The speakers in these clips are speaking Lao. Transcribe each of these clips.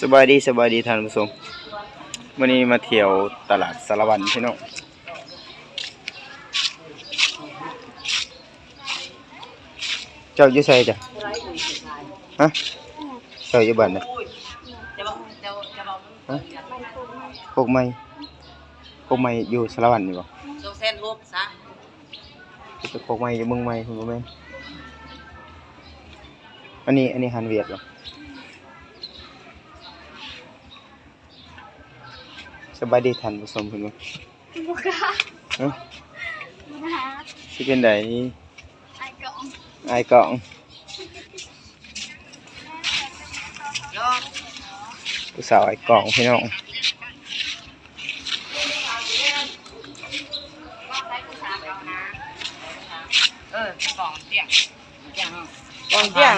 ສະບາຍດີ ສະບາຍດີທ່ານຜູ້ຊົມ, ມື້ນີ້ມາທ່ຽວຕະຫຼາດສາລະວັນພີ່ນ້ອງ. ເຈົ້າຢູ່ໃສຈ້ະ? ຮະ? ເຈົ້າຢູ່ບ້ານໃດ? ຮະ? ໂຄກໃໝ່. ໂຄກໃໝ່ຢູ່ສາລະວັນນີ້ບໍ່? ສອງແສນຫົກຊະ. ໂຄກໃໝ່ຢູ່ເມືອງໃໝ່ພຸ້ນບໍ່ແມ່ນ? ອັນນີ້ ອັນນີ້ຮ້ານຫວຽດບໍ່? ສະບາຍດີທ່ານຜູ້ຊົມເພິ່ນບໍ່? ບໍ່ກ້າ. ຮະ? ບໍ່ກ້າ. ຊິເປັນໃດ? ອາຍກ້ອງ ອາຍກ້ອງ. ຜູ້ສາວອາຍກ້ອງພີ່ນ້ອງ. ເອີ ກ້ອງຕຽງ ກ້ອງຕຽງ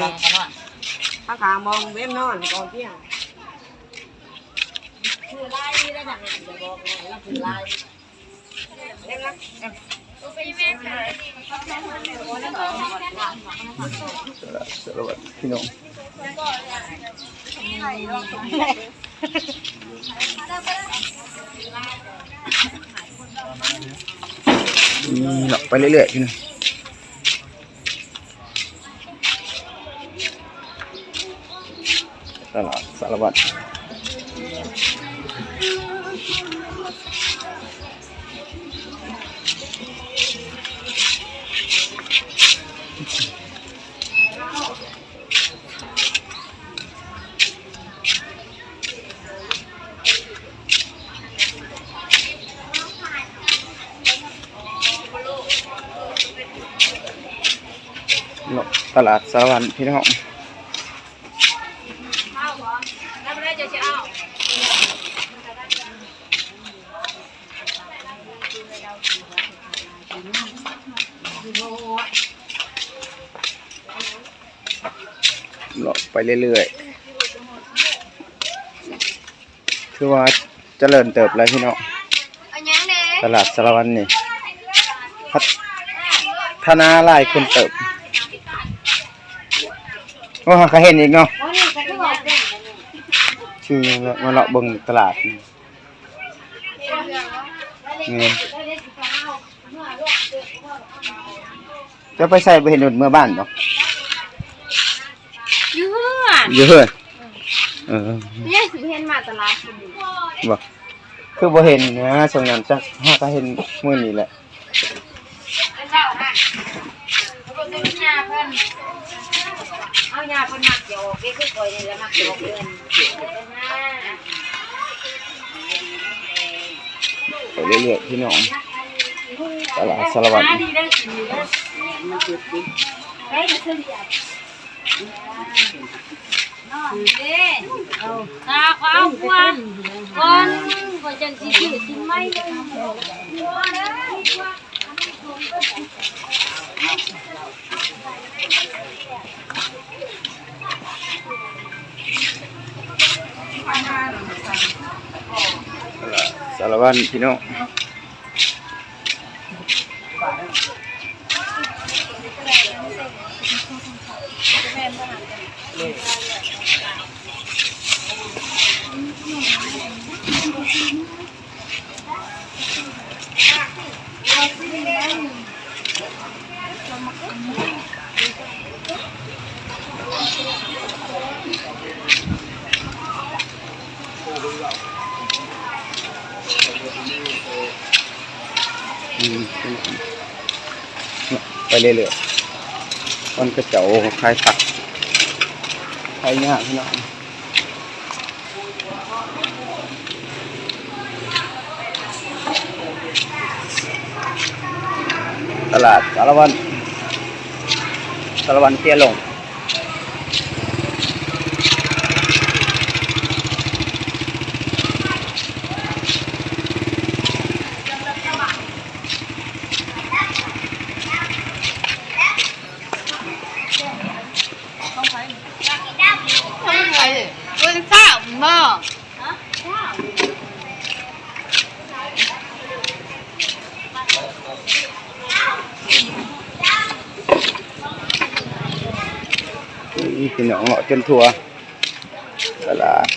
ຂ້າງມອງເວັບນອນ ກ້ອງຕຽງ. ຄືລາຍນີ້ແຫຼະນະ ຈະບອກໃຫ້ລະ ຄືລາຍ. ສາລະວັນພີ່ນ້ອງ. ນີ້ເນາະ ໄປເລື້ອຍໆ ພີ່ນ້ອງ. ຕະຫຼາດສາລະວັນ ເນາະ ຕະຫຼາດສາລະວັນພີ່ນ້ອງ. ເລາະໄປເລື້ອຍໆ ຖືວ່າຈະເລີນເຕີບແລ້ວພີ່ນ້ອງ. ເອົາຫຍັງແດ່? ຕະຫຼາດສາລະວັນນີ້ພັດທະນາຫຼາຍຂຶ້ນເຕີບ. ໂອ້ ຫາກະເຫັນອີກເນາະ. ຊື່ມາເລາະເບິ່ງຕະຫຼາດ. ແມ່ນ. ເຈົ້າໄປໃສ ບໍ່ເຫັນເພິ່ນເມືອບ້ານບໍ່? ຢູ່ເຮືອນ. ຢູ່ເຮືອນ. ເອີ ເອີ ເຫັນມາຕະຫຼາດ. ບໍ່ ຄືບໍ່ເຫັນນະ ຊ່ວງນັ້ນຈັກ ຫາກະເຫັນມື້ນີ້ແຫຼະ. ເອົາຫຍ້າເພິ່ນມັກຈະອອກເດ້ ຄືຂ້ອຍນີ້ລະມັກຈະອອກເຮືອນ. ໄປເລື້ອຍໆ ພີ່ນ້ອງ ຕະຫຼາດສາລະວັນ. ຖ້າເຂົາເອົາຜົວກ່ອນ ຂ້ອຍຈັ່ງຊິຊື້ກິນໃໝ່. ສາລະວັນ ພີ່ນ້ອງ. ອືມ ໄປເລື້ອຍໆ ມັນກະເຈົ້າຂາຍຜັກ ຂາຍຫຍ້າ ພີ່ນ້ອງ. ຕະຫຼາດສາລະວັນ ສາລະວັນເຊຍຫຼົງ. ເພິ່ນເຝົ້າບໍ່? ນີ້ພີ່ນ້ອງ ເລາະຈົນທົ່ວຕະ ຕະຫຼາດ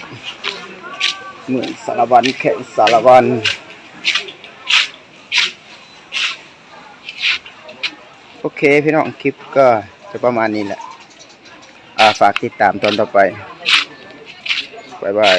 ເມືອງສາລະວັນ ແຂວງສາລະວັນ. ໂອເຄພີ່ນ້ອງ ຄລິບກໍຈະປະມານນີ້ແຫຼະ ອາ ຝາກຕິດຕາມຕອນຕໍ່ໄປ. ບາຍບາຍ.